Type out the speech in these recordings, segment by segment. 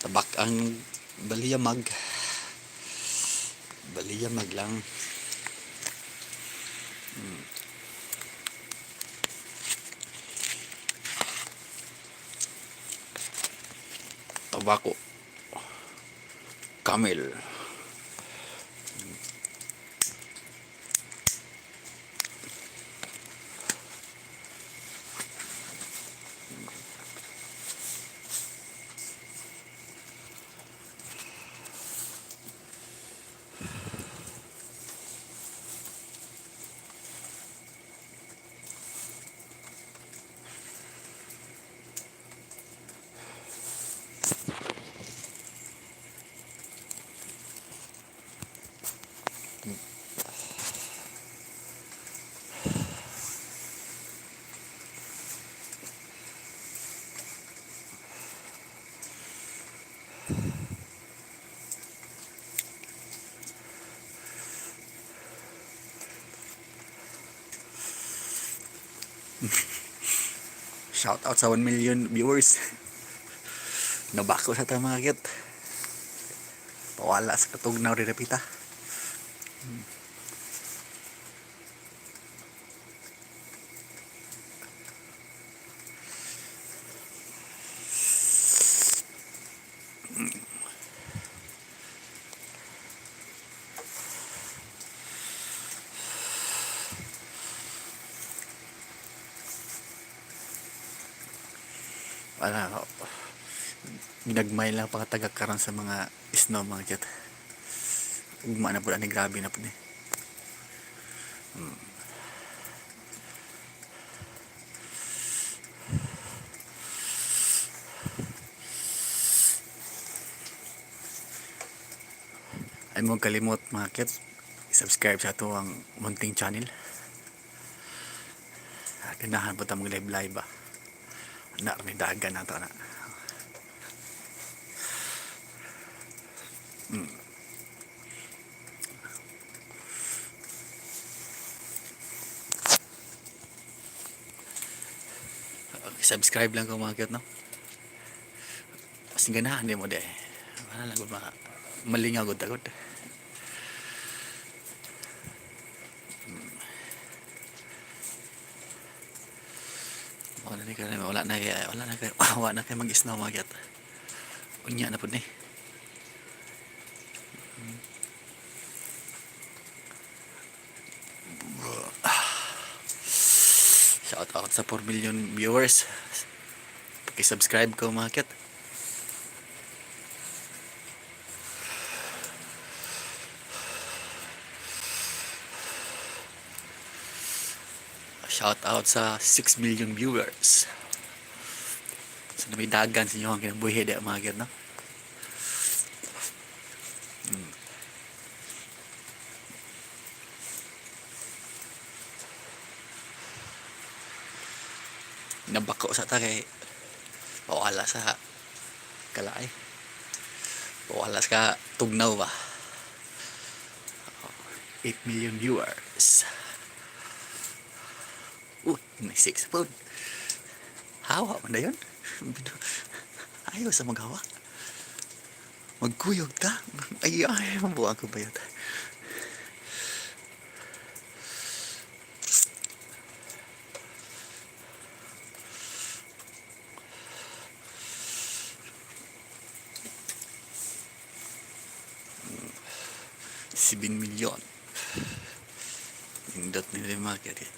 Tabak ang baliyamag. Baliyamag lang. Tabako. Camel. Shout out sa 1 million viewers. Nabako sa ta, mga kit. Pawala sa katugnaw rin pita. Wala, ginagmay lang pangatagak karon sa mga snow, mga kit. Ugma na po ani, grabe na po ni. Ay mo kalimot, mga kit, i-subscribe sa ato ang munting channel. Ganahan po ta mag live live ba. Na may dagan na to na. Okay, subscribe lang ko, mga kit, no. Mas ganahan di mo de. Wala lang gud ma malingaw gud tagod. Wala ni kay wala na kay mag-snow, mga kit. Unya na pud ni. Shout out sa 4 million viewers. Paki-subscribe ko, mga kit. Shout out sa 6 million viewers. Sa may dagan sa inyo ang kinabuhi di, mga kit, no? Nabako sa ta kay pawala sa kalaay. Pawala sa tugnaw ba. 8 million viewers. May 6 po. Hawa man na yun. Ayaw sa magawa. Magkuyog ta. Ay, ay, mabuang ko ba yun? 7 million. Nindot nila yung market eh.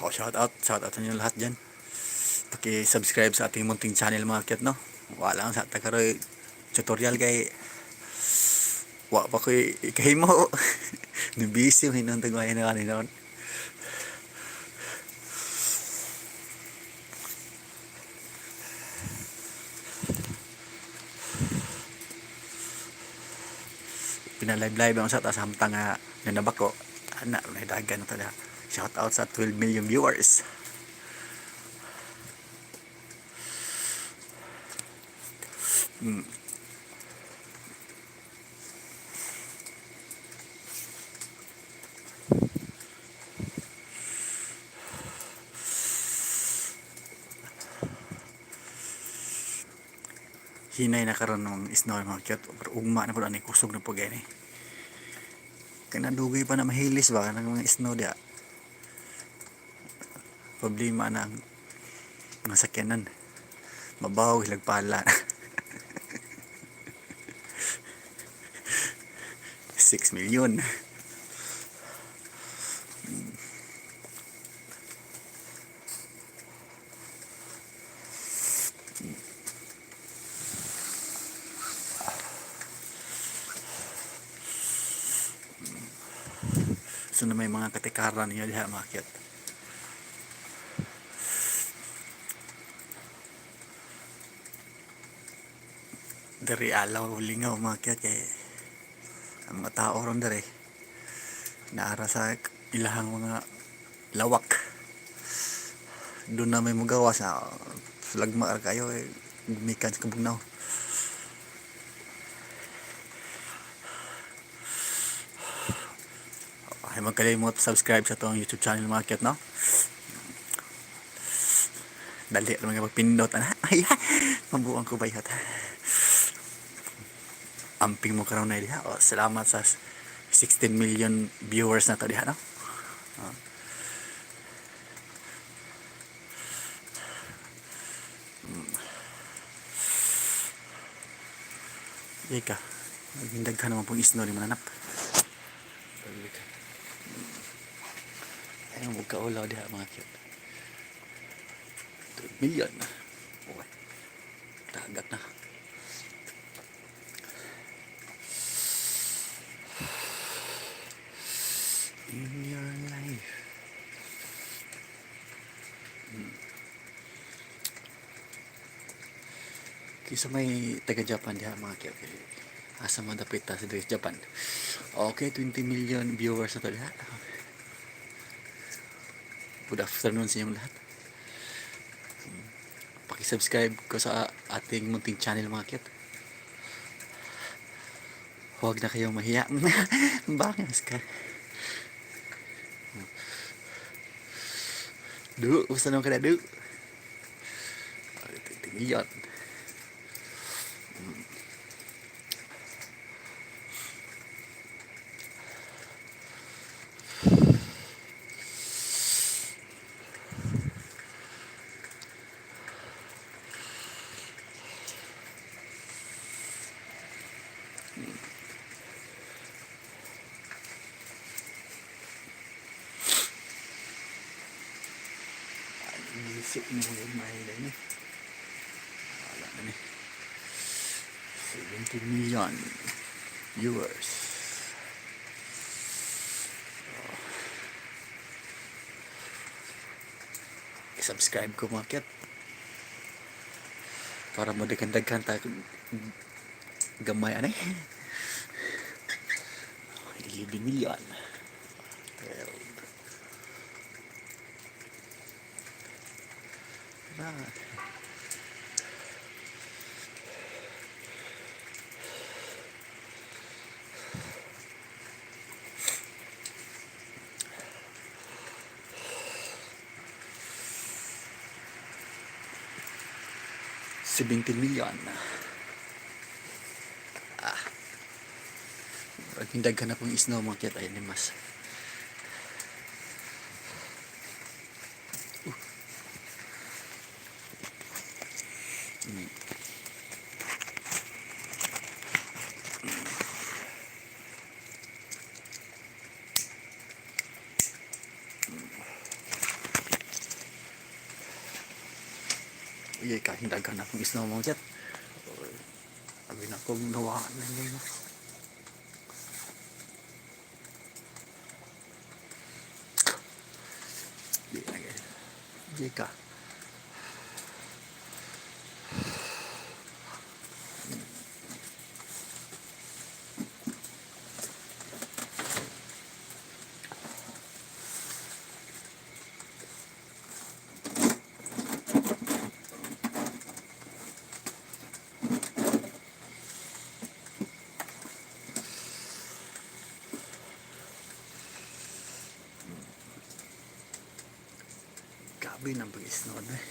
Oh, shout out sa inyo lahat dyan. Paki-subscribe sa ating munting channel, mga kyat, no? Wala lang sa takaroy tutorial kay wa pa ko'y ikahimo. Nabisi mo hinong tagwayan na kanina. Pinalive live ang sa taas hamtang nga nanabako. Ana, may dagan na talaga. Shout out sa 12 million viewers. Hinay na karon ng snow, mga cute, pero ugma na po ani, kusog na po gani. Kaya dugay pa na mahilis ba kanang mga snow diya. Problema na ang mga sakyanan. Mabaw hilagpala. 6 million. So na may mga katikaran niya diha, mga cute. Diri alaw lingaw, mga cute, kay ang mga tao ron diri naara sa ilahang mga lawak. Doon na may mugawa sa lagma ra kayo eh, gumikan sa kabugnaw. Ay magkalimot subscribe sa atong YouTube channel, mga cute, no? Dali ra mga pagpindot ana. Ay, mabuang ko bayot. Amping mo karon na diha. Oh, salamat sa 16 million viewers na to diha, no? Oh. Ika, naging daghan naman pong isno ni mananap. Ay, magkaulaw diha, mga cute. 2 million. Okay. Dagat na. In your life. Kisa may taga Japan diha, mga cute. Asa man dapit ta sa diri sa Japan. Okay, 20 million viewers na to diha. Good afternoon sa inyong lahat. Paki-subscribe ko sa ating munting channel, mga cute. Huwag na kayong mahiya. Bakit ka? Du, gusto naman ka na, du. 20 million. Gisik mo yung may ni. Wala na ni. 70 million viewers. Oh. I-subscribe ko, mga cute. Para mo daghan-daghan ta gamay ani. 11 million. 12. Ah. 17 million. Ah. Murag daghan na pong snow, mga cute. Ayun ni mas. Uy, kahit daghan na pong snow, mga cute. Sabi na kong nawaan na niya. Di na guys. Di ka. Abi ng pag-snow na eh.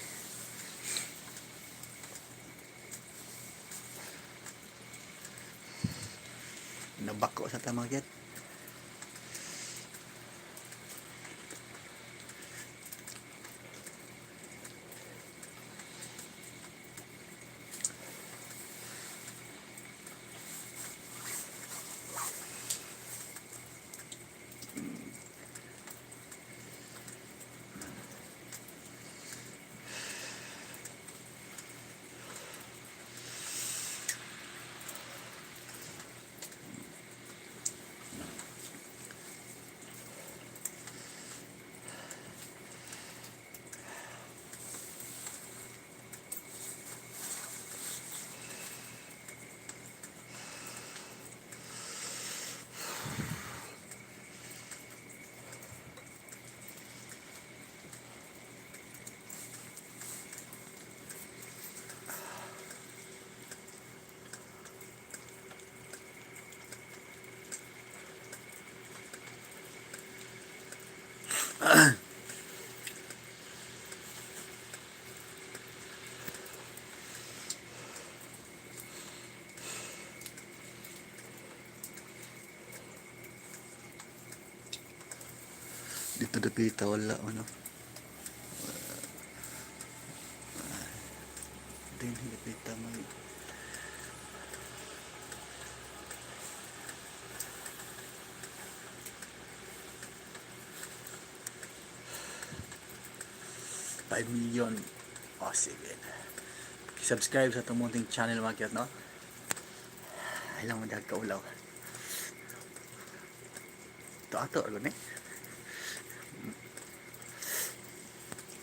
Nabako sa tamagyat. Dito dapita wala ano. Din dapita may 5 million. Oh, sige. Subscribe sa tumunting channel mga kiyat, no? Ay lang mo kaulaw. Ito ato, ano eh?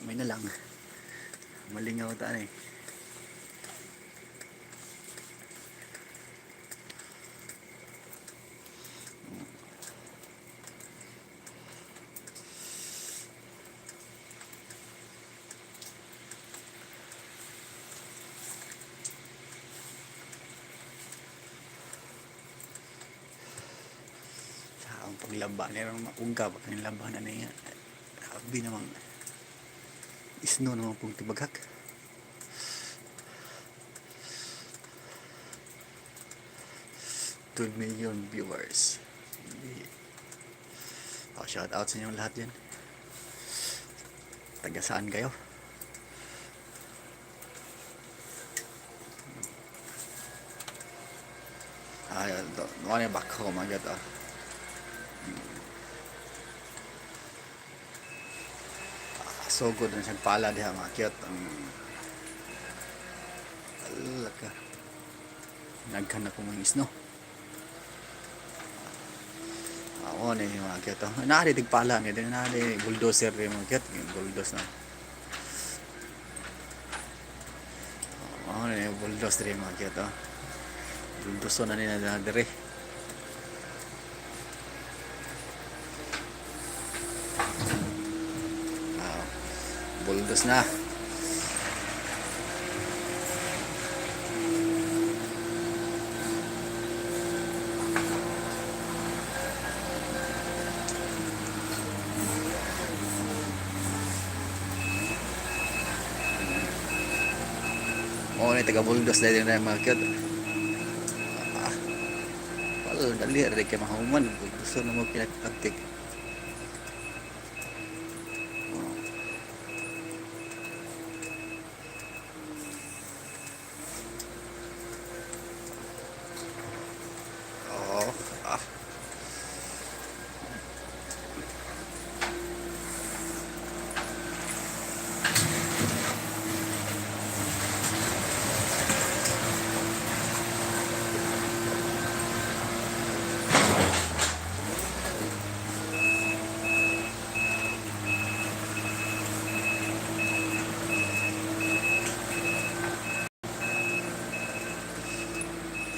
May na lang. Malingaw ta eh. Sa akong paglaba, nirang maungga, pag nilaba na niya. Abi namang snow naman pong tibaghak. 12 million viewers. Oh, shout out sa inyong lahat yan. Taga saan kayo? Ay, ito. Ano yung back home, mga gato. So good na siyang pala diha mga cute. Ang alaka. Naghan na ko mga snow. Ako na yung mga cute. Oh. Naari tigpala niya din naari bulldozer rin mga cute. Yung bulldoze na. Ako na yung bulldoze rin mga cute. Oh. Bulldoze na nila na dire. Ah, bulldoze na. Oo, na taga bulldoze na din na mga cute. Ah, wala, dali, rin kay mahuman. Gusto na mo pinagpagtik. Oo. Ah.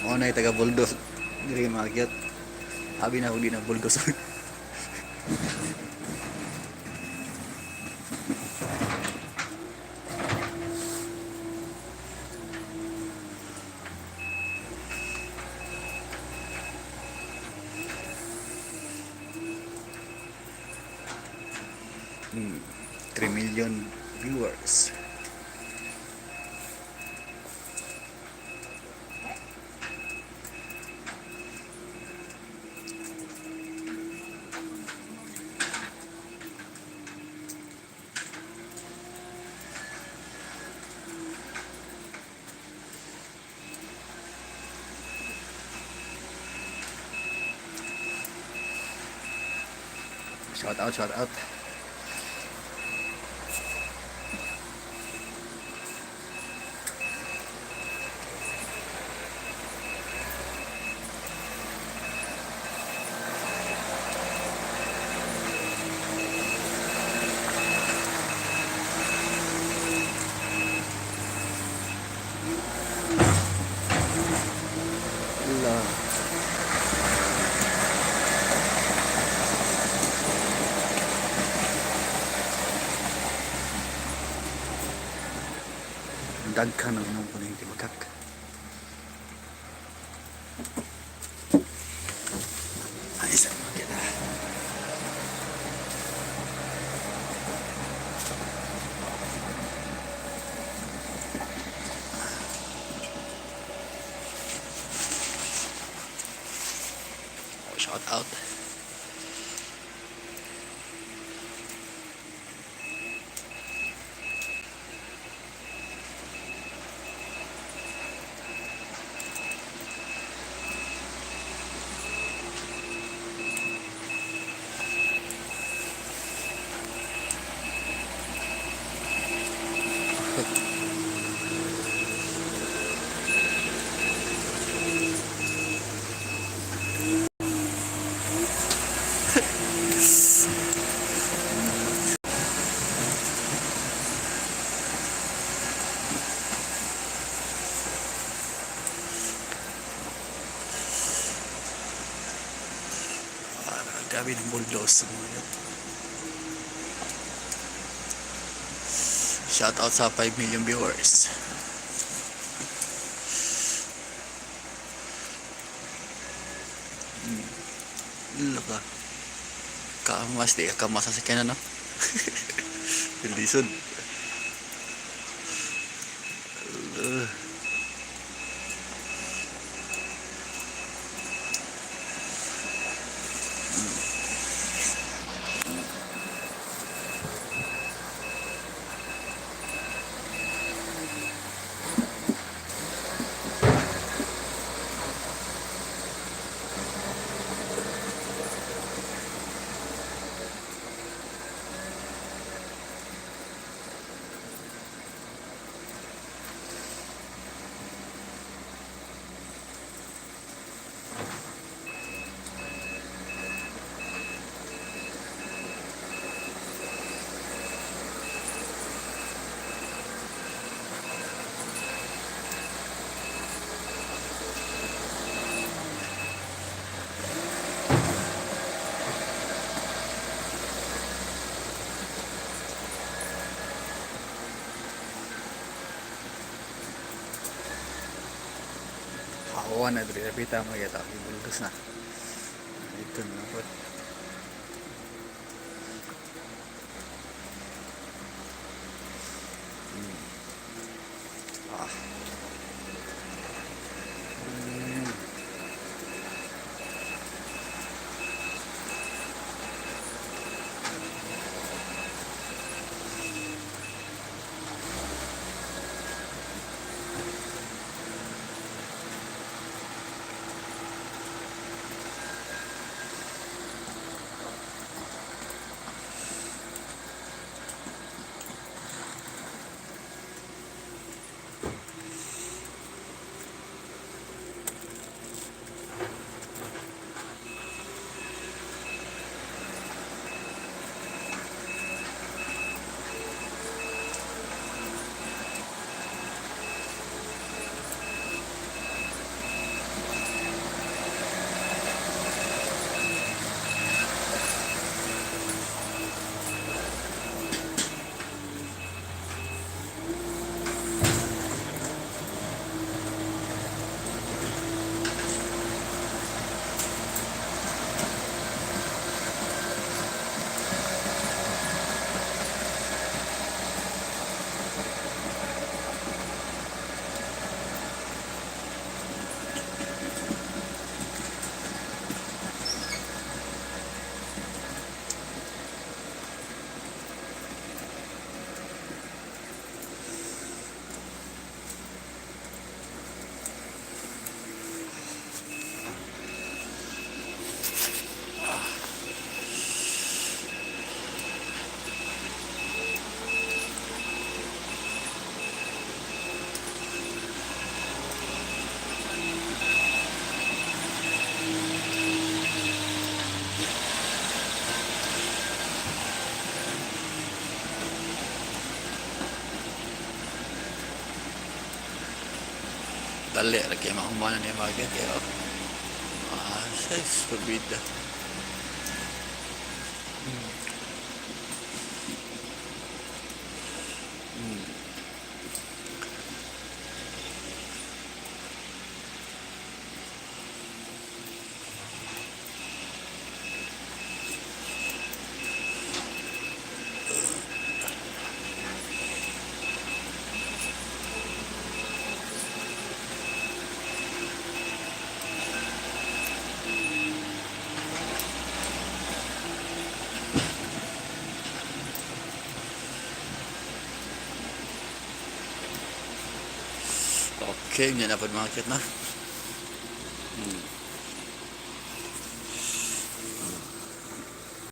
Oo na taga bulldoze. Diri mga cute. Abi na ako di na bulldoze. 3 million. Viewers. Shout out, shout out. La. Daghan ang imong kuning tibakak. Ay, sa mga kita. Oh, shout out. Ah, grabe ng bulldoze mga yun. Shout out sa 5 million viewers. Laka. Kamas, di ka kamas sa sakyanan, no? Lisod. Hawa na diri napita mo yata buldos na. Ito na po. Ah. Dali ra kay mahuman na ni, mga kakyat, kay oh. Ah, sa stupid. Okay, nya na pod, mga kakyat, no.